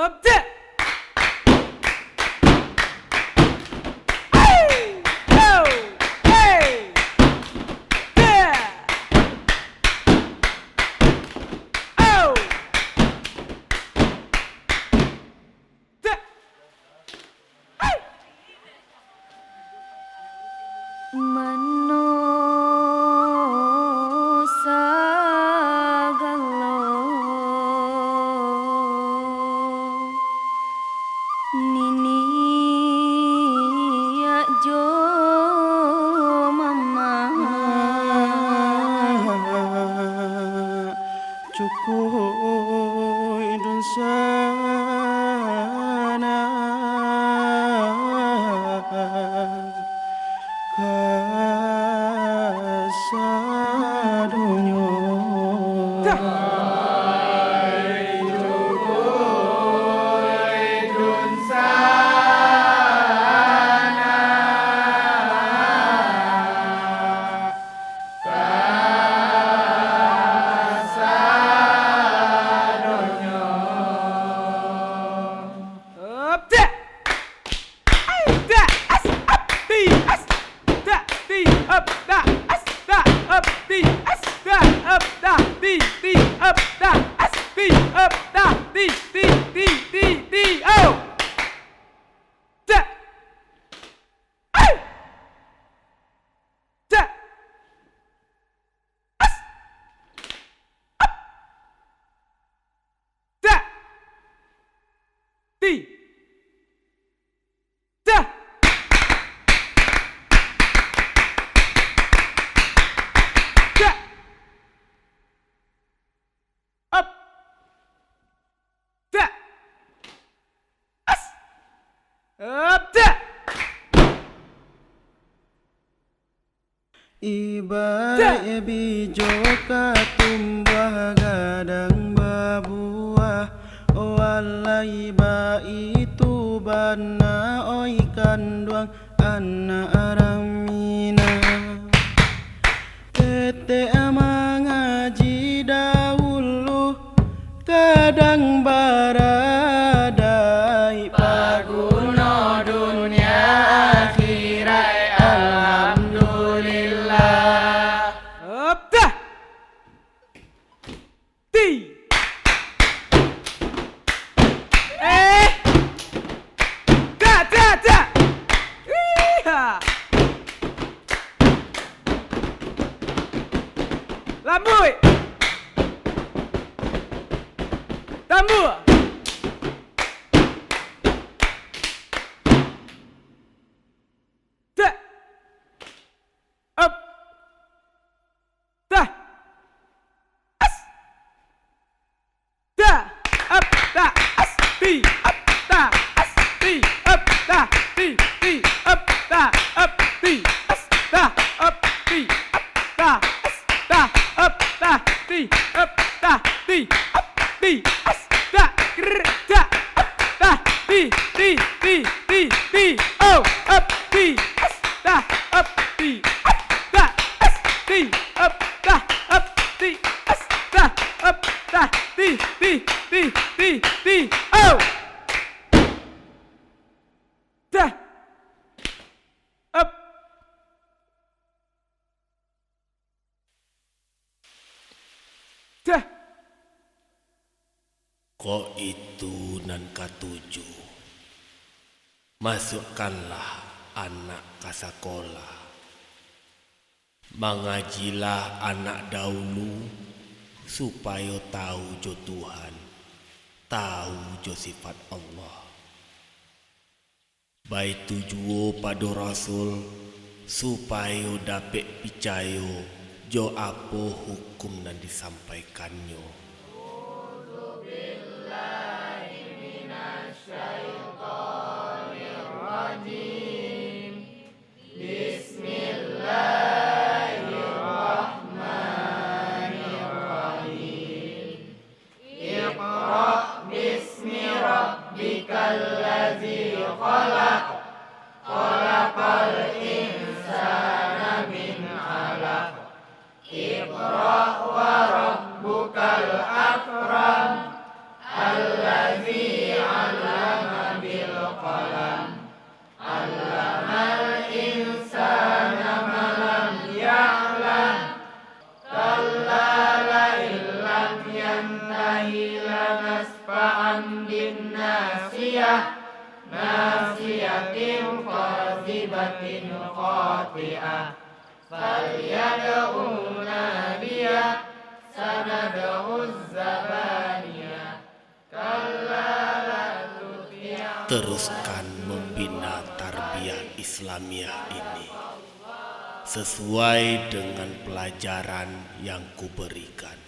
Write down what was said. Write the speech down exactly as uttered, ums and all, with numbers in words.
Up, cek. Hey! Yo! Hey! Yeah! Oh! Cek. Hey! Mano sagalo niniak jo mama. Cukuik dunsanak kasadonyo. Dah. Cukuik dunsanak kasadonyo. Up, dah. Ai, dah, as, up, di, as. Dah, di, up, dah, as, dah, up, di, as, dah, up, dah, di, di, up, dah, as, di, up, dah, di, di, di, di, di, oh. Dah. Ai. Dah. As. Up. Dah. Di. Dah. Dah. Up. Dah. As. Up, dah. Ibaraik bijo ka tumbuah gadang babuah, walai baitu bana oi kanduang anak Raminah. Ketek mangaji dahulu, gadang baradaik, paguno dunia akhirat, alhamdulillah. Up, dah. Ti. Eh. Dah, dah, dah. Iha. Lambuik. Tambua. Dah. Up. Dah. As. Dah. Up, dah, as, di, up, dah, as, di, up, dah, di, di, up, dah, up, di, as, dah, up, di, up, dah, as, dah, up, dah, di, up, dah, di, up, di, as, dah, grr, dah, up, dah, di, di, di, di, di, oh, up, di, as, dah, up, di, up, dah, as, di, up, dah, up, di, as, dah, up, dah, di, di, di, di, di, oh. Dah. Up. Dah. Kok itu nan katuju, masukkanlah anak ka sakolah. Mangajilah anak daulu, supayo tawu jo Tuhan, tawu jo sifat Allah. Baitu juwo pado Rasul, supayo dapek picayo jo apo hukum nan disampaikannyo. A'udzubillahi minasyaitonirrajim. Bismillahirrahmanirrahim. Iqra bismi rabbikal ladzi khalaq. Khalaqal insana min 'alaq. Iqra wa rabbukal فأنذر ناصية ناصية كاذبة خاطئة فليدع ناديه سندع الزبانية كلا لا تطعه. Teruskan membina tarbiyah Islamiah ini sesuai dengan pelajaran yang kuberikan.